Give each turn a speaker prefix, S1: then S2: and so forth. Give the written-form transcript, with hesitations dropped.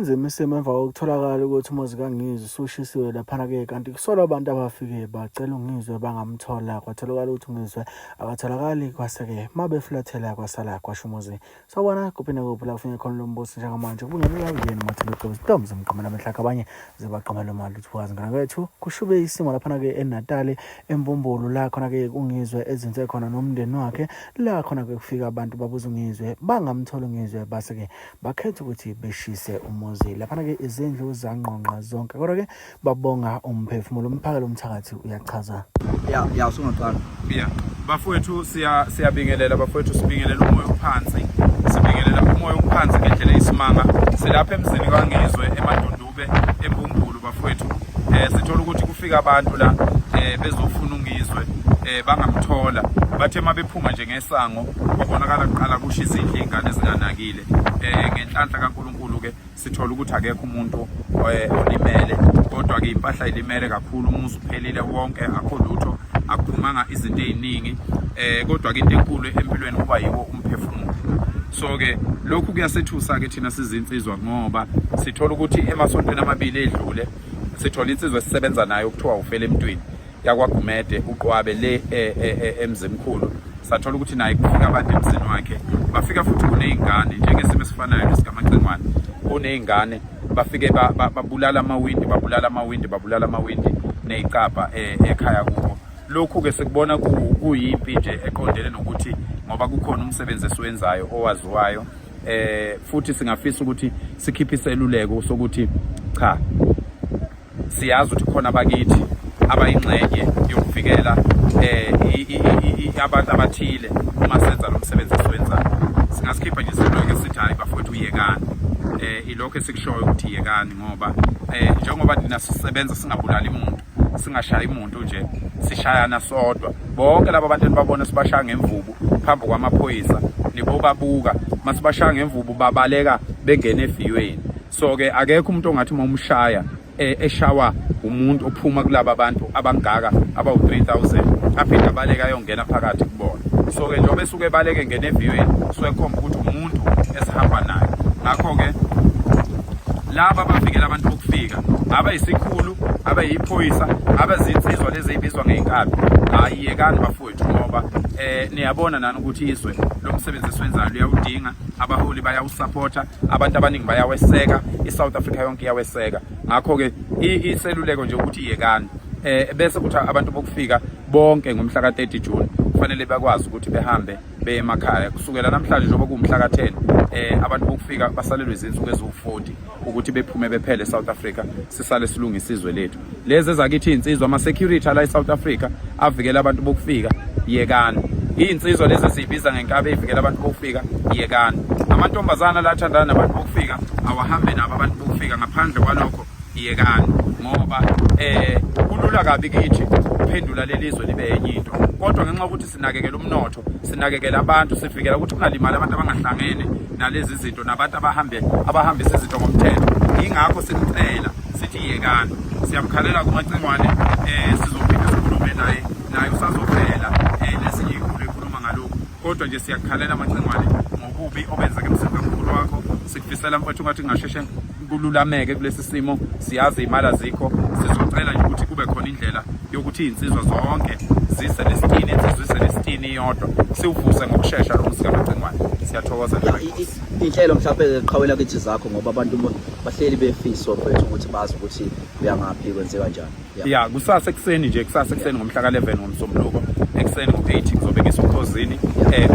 S1: Sinzima isimo emva kokutholakala ukuthi umuzi kaNgizwe usushisiwe laphana-ke kanti kusolwa abantu abafike bacela uNgizwe bangamthola kwatholakala ukuthi uNgizwe akatholakali kwase-ke mabefulathela kwasala kwasho umuzi. Sawubona kuphi nakuphi la kufinye khona lo mbuso njengamanje kubingelela kuyena uMathile Gqobo izintombi zimqamela amehlakhe abanye zibaqamela imali uthi wazi ngane kwethu kushube isimo laphana-ke eNatali eMbumbulu la khona-ke uNgizwe ezinze khona nomndeni wakhe la khona-ke kufika abantu babuza uNgizwe bangamthola uNgizwe base-ke bakhetha ukuthi beshise umuzi laphana-ke izindlu zangqongqa zonke kodwa-ke babonga umphefumulo umphakelo umthakathi uyachaza.
S2: Ya ya usungaqala.
S3: Ya bafowethu siya siyabingelela bafowethu sibingelela umoya ophansi sibingelela umoya ophansi ngendlela eyisimanga silapha emzini kaNgizwe eMadundube eMbumbulu bafowethu eh sithola ukuthi kufika abantu la eh bezofuna uNgizwe eh bangamthola bathe mabephuma nje ngesango kwabonakala kuqala kusho izindlu izingane zinganakile eh ngenhlanhla kaNkuluNkulu ke sithola ukuthi akekho umuntu eh, olimele kodwa ke impahla ilimele kakhulu umuzi uphelile wonke akho lutho akuphumanga izinto eziningi eh kodwa ke into enkulu empilweni kuba yiwo umphefumulo so ke lokhu kuyasethusa ke thina sizinsizwa ngoba sithola ukuthi emasontweni amabili edlule sithola insizwa esisebenza nayo kuthiwa ufele emntwini yakwaGumede uQwabe le e, e, e, eMzimkhulu sathola ukuthi naye kufika abantu emzini wakhe bafika futhi kuney'ngane njengesimo esifanayo lesikamacingwane kuney'ngane bafike babulala amawindi babulala amawindi babulala amawindi ney'cabha ekhaya kubo lokhu-ke sikubona kuyimpi nje eqondene nokuthi ngoba kukhona umsebenzi esiwenzayo owaziwayo eh futhi singafisa ukuthi sikhiphe iseluleko sokuthi cha Siyazi ukuthi khona abakithi abayingxenye yokuvikela eh abantu abathile uma senza lo msebenzi esiwenzayo. Singasikhipha nje iseluleko esithi hayi bafowethu yekani. Eh ilokho esikushoyo ukuthi yekani ngoba eh njengoba nina sisebenza singabulali umuntu, singashayi umuntu nje, sishayana sodwa. Bonke laba bantu enibabona sibashaya ngemvubu phambi kwamaphoyisa nibobabuka masibashaya ngemvubu babaleka bengena efiyweni. So ke akekho umuntu ongathi uma umshaya eh, eshawa umuntu ophuma kulaba bantu abangaka abawu-3000 aphinde abaleke ayongena phakathi kubona. So ke njengoba esuke ebaleke engena eviyweni suke ekhomba ukuthi umuntu esihamba naye. Ngakho-ke laba abavikela abantu bokufika abayisikhulu abayiphoyisa abazinsizwa lezi ezibizwa ngey'nkabi hhayi yekani bafowethu ngoba eh niyabona nani ukuthi izwe lo msebenzi esiwenzayo liyawudinga abaholi bayawusapotha abantu abaningi bayaweseka i-South Africa yonke iyaweseka ngakho-ke iseluleko nje ukuthi yekani eh bese kuthi abantu bokufika bonke ngomhla ka-30 June kufanele bakwazi ukuthi behambe beye emakhaya kusukela namhlanje njengoba kuwumhla ka-10 eh abantu bokufika basalelwe izinsuku eziwu-40 ukuthi bephume bephele eSouth Africa sisale silungisa izwe lethu lezi ezakithi iy'nsizwa ama-security ala e-South Africa avikela abantu bokufika yekani iy'nsizwa lezi esiyibiza ngenkabi eyivikela abantu bokufika yekani amantombazana la athandana nabantu bokufika awahambe nabo abantu bokufika ngaphandle kwalokho yekani ngoba eh kulula kabi kithi ukuphendula leli zwe libe enye into kodwa ngenxa yokuthi sinakekela umnotho sinakekela abantu sivikela ukuthi kungalimali abantu abangahlangene nalezi zinto nabantu abahambe abahambisa izinto ngomthetho ingakho simcela sithi yekani siyamkhalela kumacingwane eh sizophinde sikhulume naye naye usazovela eh nesinye ikhulu ekhuluma ngalokhu kodwa nje siyakhalela macingwane ngobubi obenzeka emzini kamkhulu wakho sikufisela mfowethu ngathi kungasheshe kululameke kulesi simo siyazi imali azikho sizocela nje ukuthi kube khona indlela yokuthi izinsizwa zonke zise nesitini insizwa ise nesitini iyodwa siwuvuse ngokushesha lo muzi kamacingwane siyathokoza
S2: Inhlelo mhlawumbe qhawela kithi zakho ngoba abantu bahleli befiswa mfethu ukuthi bazi ukuthi uyangaphi kwenze kanjani.
S3: Ya kusasa ekuseni nje kusasa ekuseni ngomhla ka-11 ngoMsombuluko ekuseni ngo-8 ngizobe ngisokhozini eh